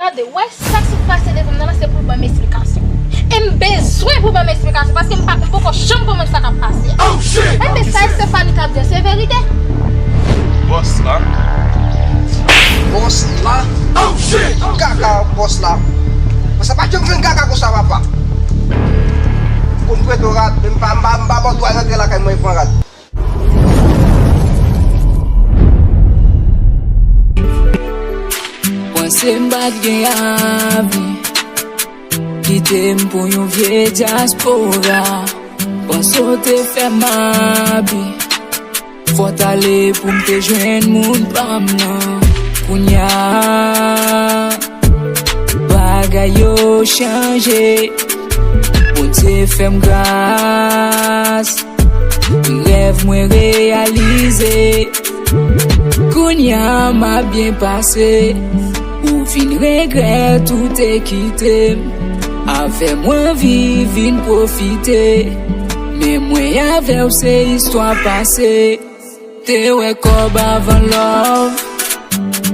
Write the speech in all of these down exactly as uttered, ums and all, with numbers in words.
Gade, w wè sa k sot pase devan m nan la, se pou l ban m esplikasyon. E m bezwen pou l ban m esplikasyon, paske m pa, m poko janm konprann sa k ap pase a. Enben, sa Estefani t ap di a, se verite? Bòs la. Bòs la? Kaka bòs la. Sa pa janm jwenn kaka konsa, papa. Konn prete w rad, men m pa, m pa, m pa ba w dwa rantre lakay mwen e pran rad. Panse m pa t gen avi, kite m pou yon vye dyaspora. Panse w te fè m abi, fò w t ale pou m te jwenn moun pa m nan. Kounya, bagay yo chanje, Bondye fè m gras. Rèv mwen reyalize. Kounya m ap byen pase. Ou vin regrèt ou te kite m. Avè mwen viv vin pwofite. Men mwen avè w se istwa pase. Te wè kòb avan love.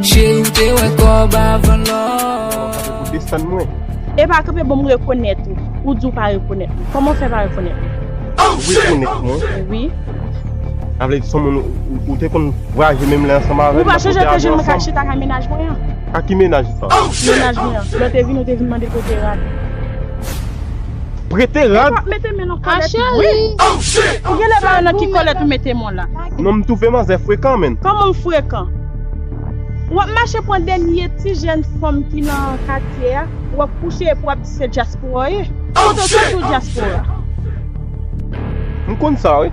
Cheri, w te wè kòb avan love. Pou desann mwen. E pa kanpe, bon, m rekonèt ou. Ou di w pa rekonèt mwen. Kòman w fè pa rekonèt mwen? Ou rekonèt mwen? Wi. Sa vle di se yon moun ou, ou, ou te konn vwayaje menm lè ansanm avè l? Ou pa chonje te jwenn mwen k al chita kay mennaj mwen an? A ki mennaj sa? Mennaj mwen an. Lè w te vini, ou te vin mande prete rad. Prete rad? Mete men nan kòlèt. Wi. Ou genlè pa wè nan ki kòlèt ou mete men w la. Non, m twouve manzè frekan, menn. Kòman m frekan? W ap mache pran dènye ti jèn fanm ki nan katye a, w ap kouche epi w ap di se dyaspora w ye. Kote w soti w dyaspora? M konn sa, wi.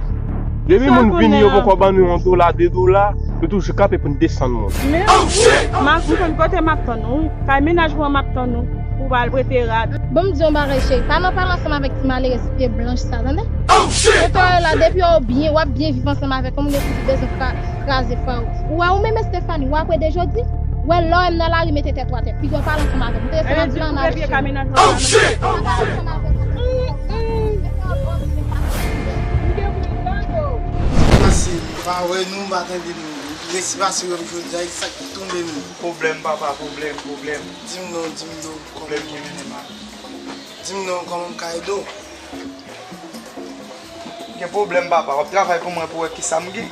Depi moun vini, yo poko ban nou yon dola, de dola, nou toujou kanpe pou n desann moun. Men, m ap, m konn kote m ap tann ou, wi. Kay mennaj mwen m ap tann ou, pou w al prete rad. Bon, m di yon bagay, cheri. Pa nan pale ansanm avèk ti malerèz blanch sa, tande? Kote w ye la, depi w byen, w ap byen viv ansanm avèk yon moun epi w bezwen kra-, kraze fwa w. Ou wè ou menm Estefani, w ap rede jodi? Ou wè lè w wè m nan lari, mete tèt ou atè. Piga w pale ansanm avè m. M te resev ap di lan nan. Pase, m pa wè nou, m pa tande nou. Resi pase wè m jodi a, e sa k tonbe m. Pwoblèm, papa, pwoblèm, pwoblèm. Di m non, di m non. Pwoblèm ki mennen m a. Di m non, kòman m ka ede w? Gen pwoblèm, papa. W ap travay pou mwen pou wè kisa m gen.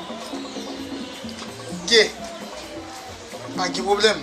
Gen. Pa gen pwoblèm.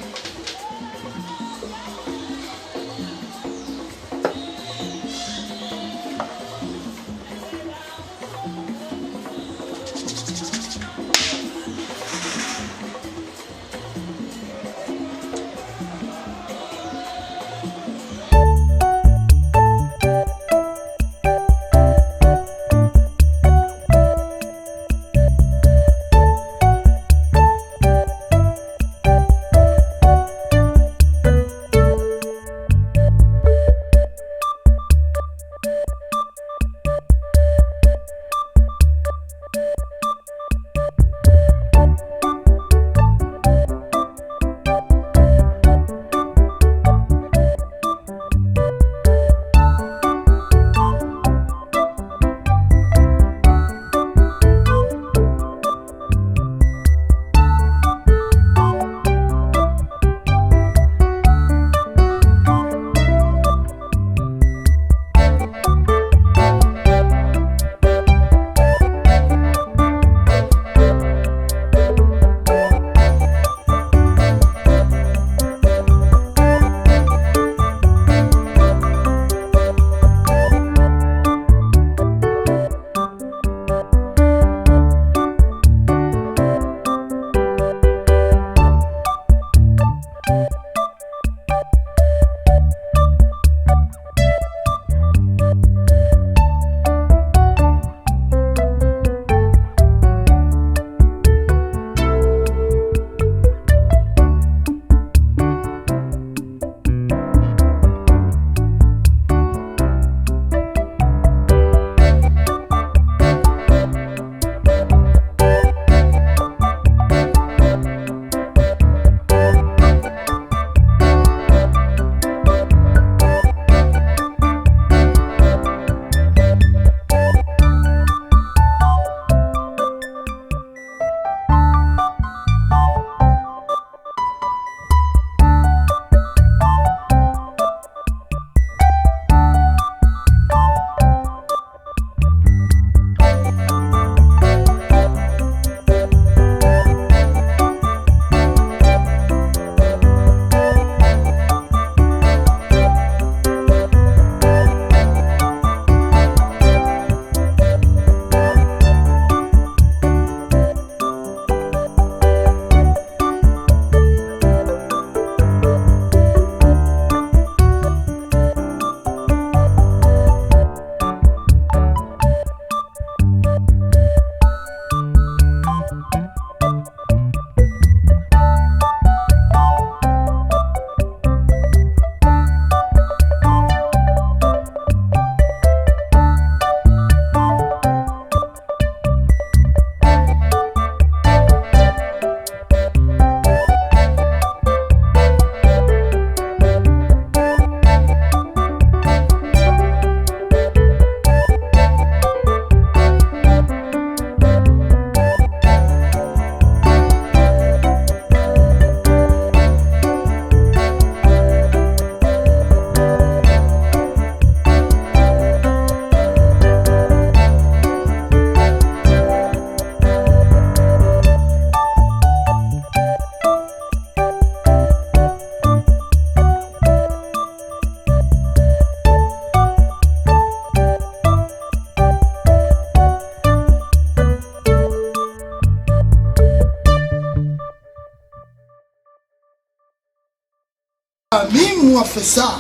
Ki moun ap fè sa?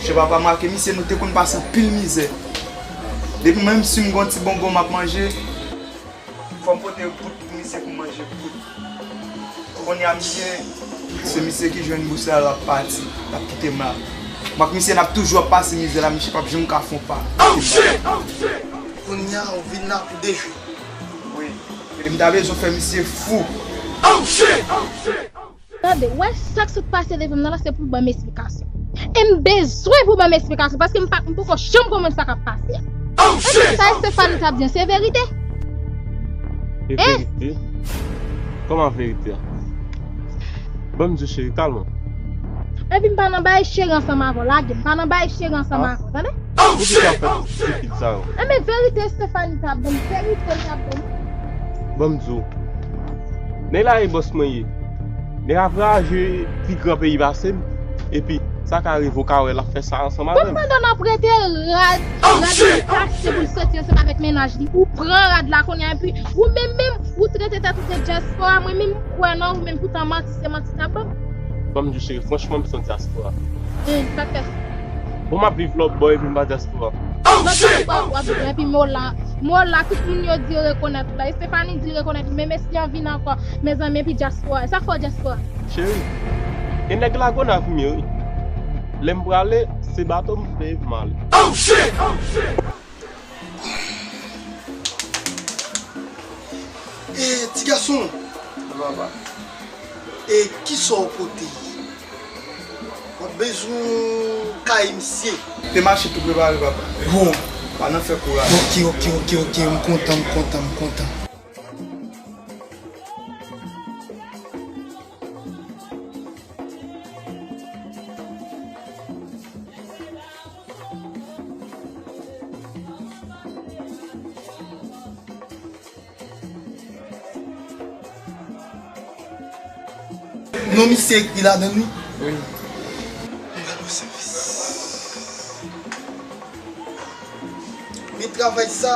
Che papa, make misye, nou te konn pase anpil mizè. Depi menm si m gon ti bonbon m ap manje, fò m pote gout pou misye pou manje gout. Kounye a misye, se misye ki jwenn bous la, l ap pati, l ap kite m la. M ak misye n ap toujou ap pase mizè la, misye p ap janm ka fè yon pa. Kounye a ou vin la pou dejwe. Wi. E m ta bezwen fè misye fou. Tande, w wè sa k sot pase devan m nan la, se pou ban m esplikasyon. E m bezwen pou ban m esplikasyon, paske m pa, m poko janm konprann sa k ap pase a. Èske sa Estefani t ap di an, se verite? E verite? Kòman verite a? Ban m di w, cheri, kalme w. Epi m pa nan bay cheri ansanm avè w, lage m. M pa nan bay cheri ansanm avè w, tande? Poukisa w fè stipid sa yo? Enben, verite Estefani t ap ban m, verite l t ap ban m. Ban m di w. Nèg la e bòs mwen ye. Nèg la voyaje pi gran peyi pase m. Epi, sa ka rive w ka wè l ap fè sa ansanm avè m. Bon, pandan n ap rete rad, rad li kase pou l soti ansanm avèk mennaj li. Ou pran rad la kounye a, epi ou menm menm, ou trete tèt ou de dyaspora, mwen menm m kwè nan ou, men poutan manti se manti n ap ban m. Ban m di w cheri, franchman, m se yon dyaspora. Hen, sa k fè sa? Bon, m ap viv lòtbò epi m pa dyaspora. Lòtbò w ap viv la, epi m o la, m o la, tout moun yo di yo rekonèt ou la. Estefani di l rekonèt ou, men mesye an vin ankò, mezanmi, epi dyaspora. Sa k fè w dyaspora? Cheri, e nèg Lagonav m ye wi. Lè m prale, se bato m peye pou m ale. E, ti gason. Wi, papa. E kisa w pote? W ap bezwen kay misye. Te mache tou prepare, papa. Bon. Pa nan fè kouraj. Ok, ok, ok, ok. M kontan, m kontan, m kontan. Non misye ekri ladan l wi. Wi. M pral rann sèvis. Men travay sa,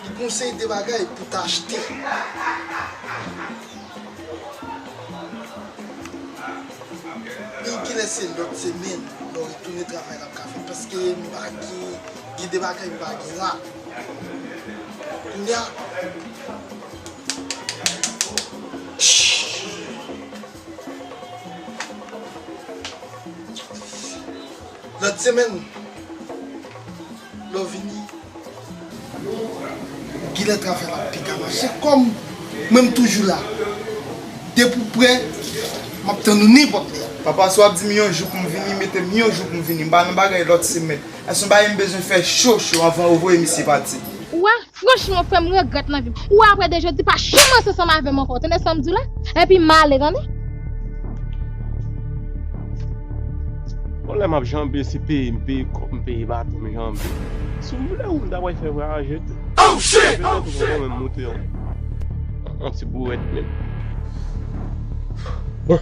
li konseye de bagay pou ta achte. Men kilè se lòt semèn, lè w retounen travay la ap ka fèt, paske m pa gen, gen de bagay m pa gen la. Kounye a, lòt semèn, lè w vini, kilè travay la ap pi ka mache. Kòm mwen m toujou la, depi w prè, m ap tann ou nenpòt lè. Papa, si w ap di m yon jou pou m vini, mete m yon jou pou m vini. M pa nan bagay lòt semèn. Èske yon bagay m bezwen fè cho cho anvan ou voye misye pati? Ou wè, franchman, frè m, m regrèt nan vi m. Ou wè, apre de jodi, pa janm ranse ansanm avè m ankò. Tande sa m di w la? Epi m ale, tande? Bon, lè m ap janbe, se peye m peye kòb, m peye bato m janbe. Si w vle, ou m ta pral fè vwayaje tou. Petèt ou poko menm moute yon, yon ti bourèt menm. Bon.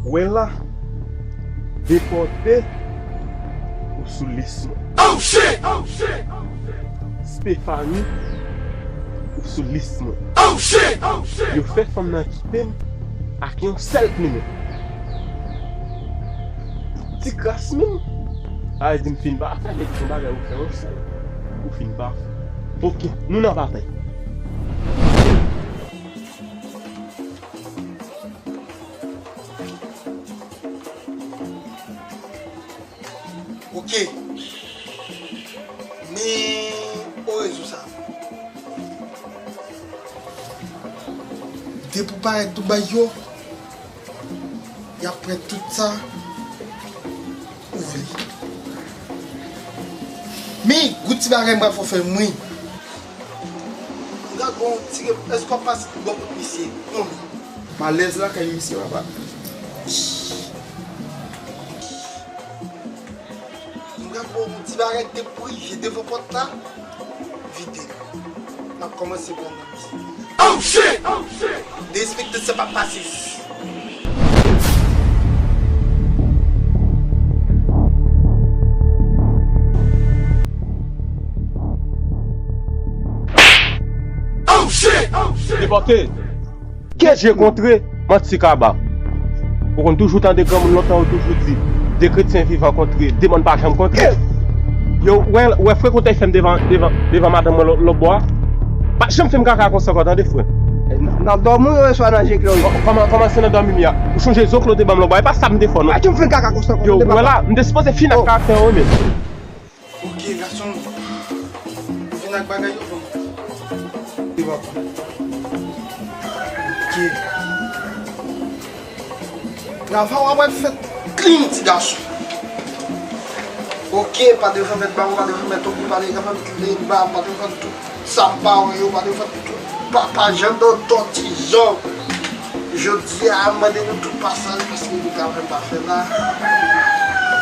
Wè la, depòte ou sou lis mwen. Stefani, ou sou lis mwen. Yo fè fanm nan kite m ak yon sèl plimen. Ti kras menm. Sa vle di m fin pafè, depi yon bagay ou fè yon sèl, ou fin pafè. Ok, nou nan batay. Ok. Men o rezo sa. Depi w parèt Dubai yo, y ap pran tout sa ou vle. Men, gwo ti bagay m pral fè w fè m wi. M pral ba w ti rep-, èske w ap pase bò kot misye? Non. M alèz lakay misye, papa. M pral ba w yon ti bagay k te pou rive devan pòt la. Vide l. N ap kòmanse pran nan misye. Derespekte se pa pase. Depòte! Ke je kontre, manti kaba. Ou konn toujou tande granmoun lontan yo toujou di, de kretyen vivan kontre, de mòn pa janm kontre. Yo, wè, wè frekan w t ap fè m devan, devan, devan madanm mwen lò-, lòtbò a. Pa janm fè m kaka konsa ankò, tande, frè. Nan, nan dòmi w ye oswa nan je klè w ye? Kòman, kòman se nan dòmi m ye a? Ou chonje zo Claude te ban m lòtbò a? E pa sa m te fè w, non. Pa janm fè m kaka konsa ankò, tande, papa. Yo, wè la, m te sipoze fini ak karaktè w, men. Ok, gason, vin ak bagay yo ban m. Wi, papa. Ok. Travay w ap fèt klin, ti gason. Ok, pa devan mèt bawo, pa devan mèt okou, pa devan mèt lenba, pa devan tout. Sa m pa wè yo pa devan tout papa Jan Dòtò Ti Jan. Jodi a, m mande nou tout pasaj paske nou ka fè pa fè la.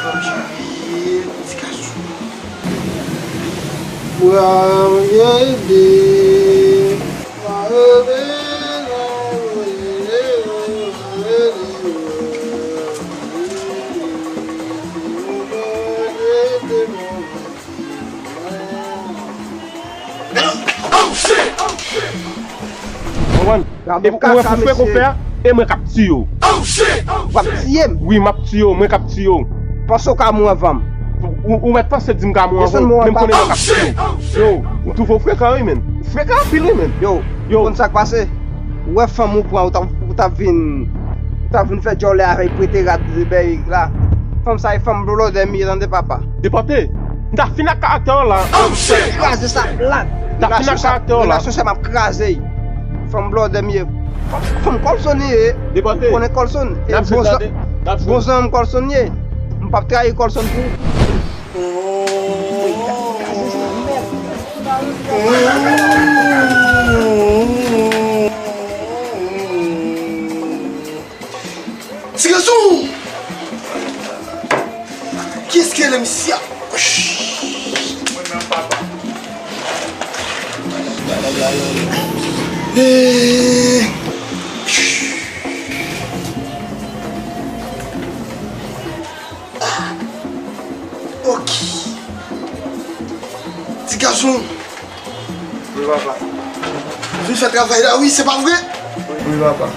Fòk janvye, ti gason. Mwen ede. Konprann? Gade ou wè kaka, pou fè mesye. Konpè a, e mwen k ap tiye w. W ap tiye m? Wi, m ap tiye w, mwen k ap tiye w. Panse w ka mouri anvan m. Ou, ou mèt panse di m ka mouri anvan w, men m konnen mwen k ap tiye w. Yo, m twouve w frekan, wi, menn. Ou frekan anpil, wi, menn. Yo, yo. Ou konn sa k pase? Ou wè fanm ou pran, ou t ap, ou t ap vin, ou t ap vin fè djòlè avè l, prete rad de bèyik la. Fanm sa e fanm blòdè m ye, tande, papa. Depòte. M ta fin ak karaktè w la. Kraze sa plat. M ta fin ak karaktè w la. Relasyon sa m ap kraze. Fanm blòdè m ye. Fanm Kòlsonn ye. Depòte. Ou konnen Kòlsonn? E bon zanmi m Kòlsonn ye. M p ap trayi Kòlsonn pou ou. Ti gason! Kiyès ki rele misye a? Mwen menm, papa. Eh! Ah! Ok. Ti gason. Wi, papa. Ou vin fè travay la, wi, se pa vre? Wi, papa.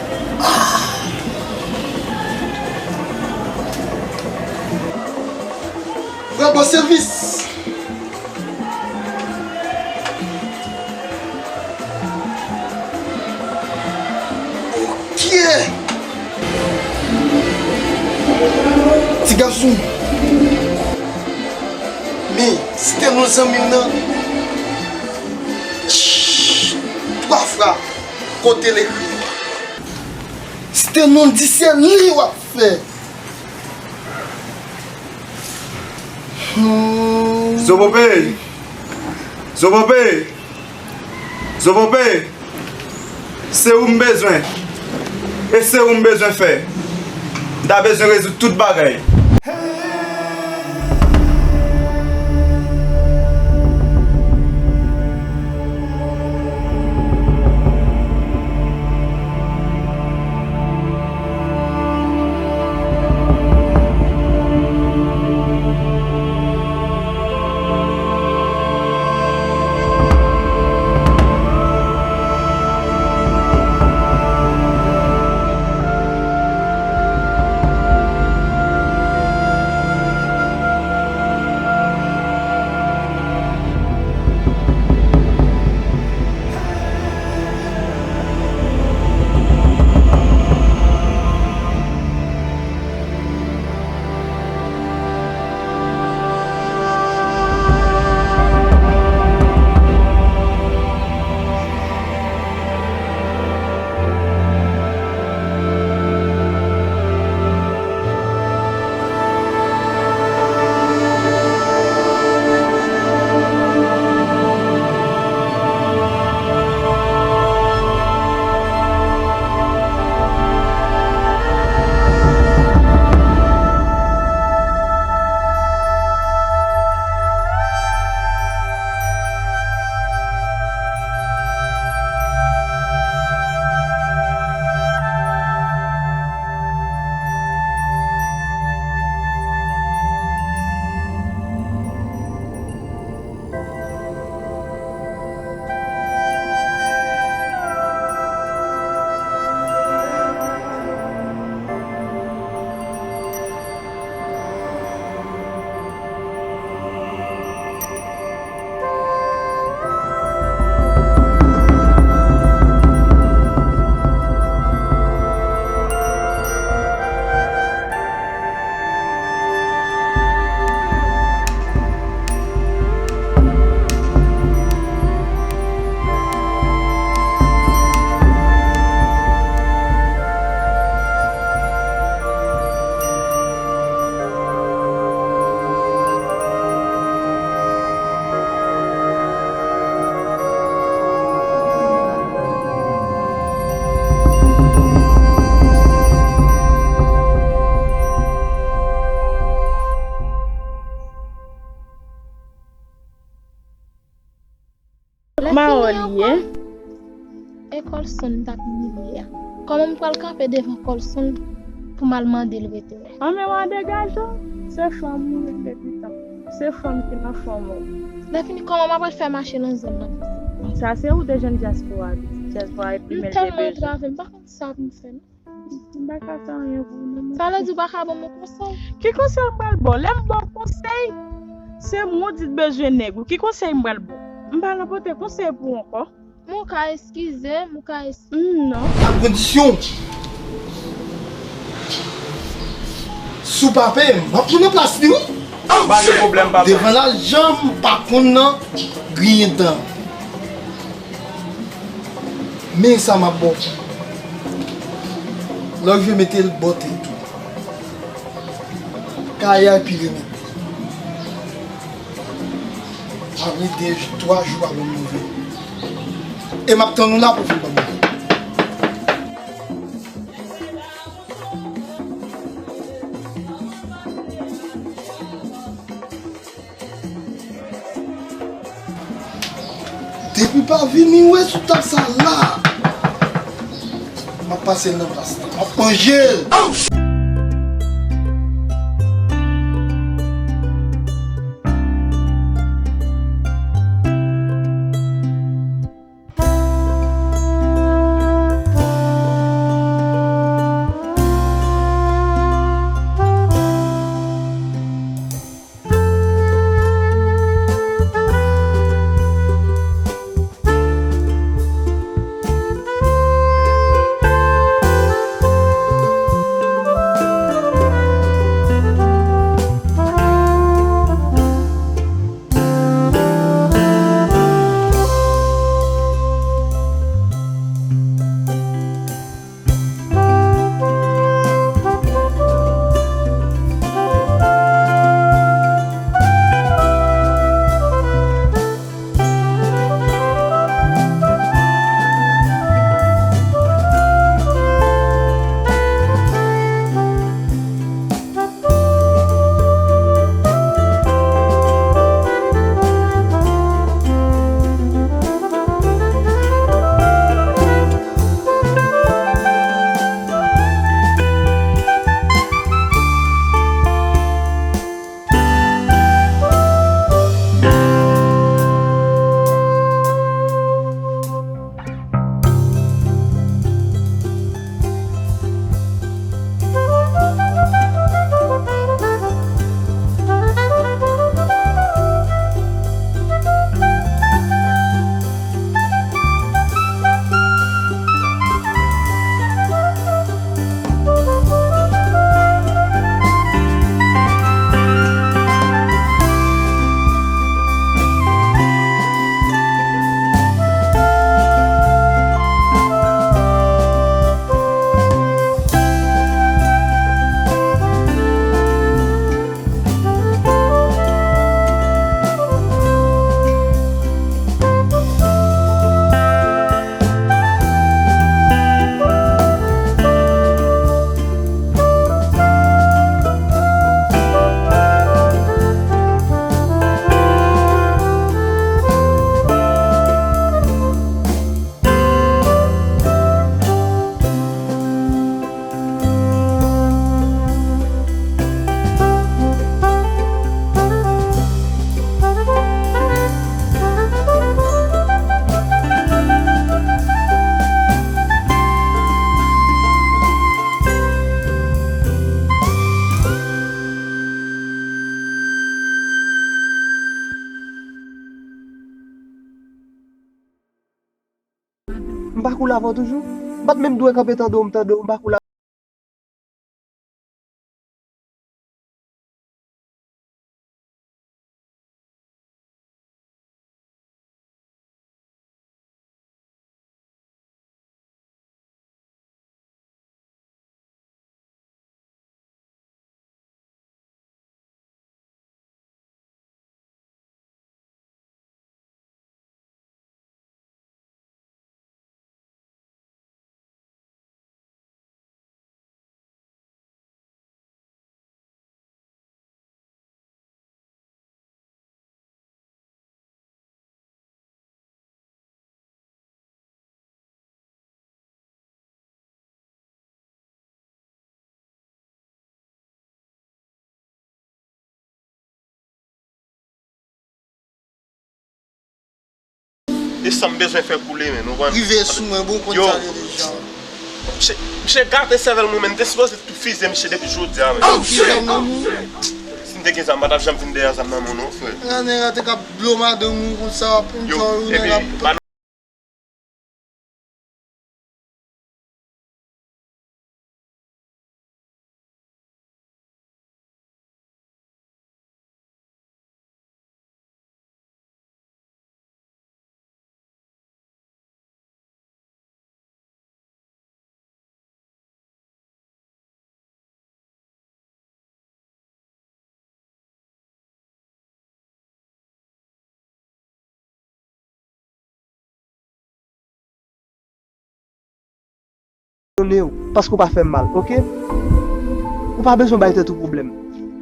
Vrè bon sèvis. Ok. Ti gason. Men, si te non zanmi w nan. Twa fwa, kote l ekri yo a? Si te non di se li w ap fè. Hmm. Zopope! Zopope! Zopope! Se ou m bezwen. E se ou m bezwen fè. M ta bezwen rezoud tout bagay. Lè fini ankò, e Colson m t ap milye a. Kòman m pral kanpe devan Colson pou m al mande l rete? An men w a degaje w, se fanm ou regle pitan. Se fanm ki nan fanm ou. Lè fini, kòman m ap fè mache nan zòn nan konsa? Sa se ou de jèn dyaspora, piti dyaspora e pi men bezwen. M tèlman antrave, m pa konn sa pou m fè non. M pa ka fè anyen pou ou non. Sa vle di ou pa ka ban m yon konsèy? Ki konsèy m pral ba w? Lè m ba w konsèy, se mwen w di t bezwen nèg ou. Ki konsèy m pral ba w? M pa nan pote konsèy pou ou ankò. Mwen ka eskize, mwen ka es- Hmm, non. A kondisyon, si w pa peye m, m ap tounen plas li, wi. Pa gen pwoblèm, papa. Devan lajan, m pa konn nan griyen dan. Men sa m ap ba w. Lè w rive mete l bò tèt ou. Kay la epi remèt. Apre de, twa jou, pa ban m nouvèl. E m ap tann ou la pou w vin ban m nouvèl. Depi pa vini, w wè sou tab sa la. M ap pase l nan plas la. M ap manje l. M pa koule avè w toujou? M pa t menm dwe kanpe tande w, m tande w, m pa koule avè w. E sa m bezwen fè pou li, men, ou konprann? Rive sou mwen, bon, konn yo, sa deja. Misye, misye gate sèvèl mwen, men, m te sipoze tou fize misye depi jodi a, men. Ou gen zam nan men w? Si m te gen zam, m pa t ap janm vin dèyè zam nan men w, non, frè. Nèg la te ka blow madanm ou konsa, pou m yo, fè ou epi, nèg la. Pardone w, paske w pa fè m mal, oke? Ou pa bezwen bay tèt ou pwoblèm.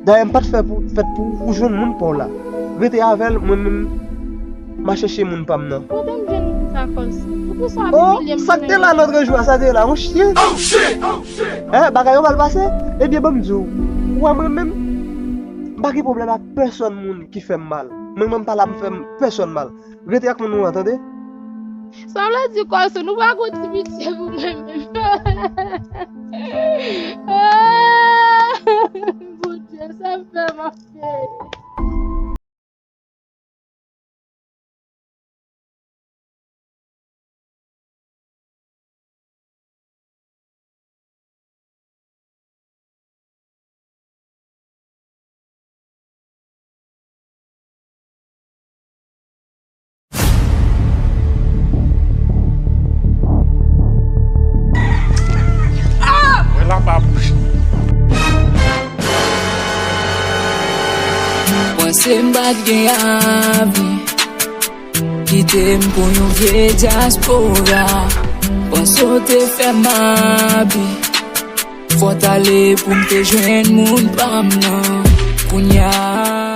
Dayè, m pa t fè pou, fèt pou ou jwenn moun pa w la. Rete avè l, mwen menm, m a chèche moun pa m nan. Kote m jwenn moun sa, Kòs? Poukisa w ap imilye m? Oh, sa k te la lòt jou a, sa te la, yon chyen. Hein, bagay yo mal pase? Ebyen, ban m di w, ou wè mwen menm, m pa gen pwoblèm ak pèsòn moun ki fè m mal. Mwen menm, m pa la pou fè m pèsòn mal. Rete ak moun ou an, tande? Sa vle di, Kòs, nou pa gon ti pitye pou mwen menm. Ah, Bondye, sa fè m ap peye. Mwen la pa bouche. Panse m pa t gen avi. Kite m pou yon vye dyaspora. Panse w te fè m abi. Fò t ale pou m te jwenn moun pa m nan. Kounya.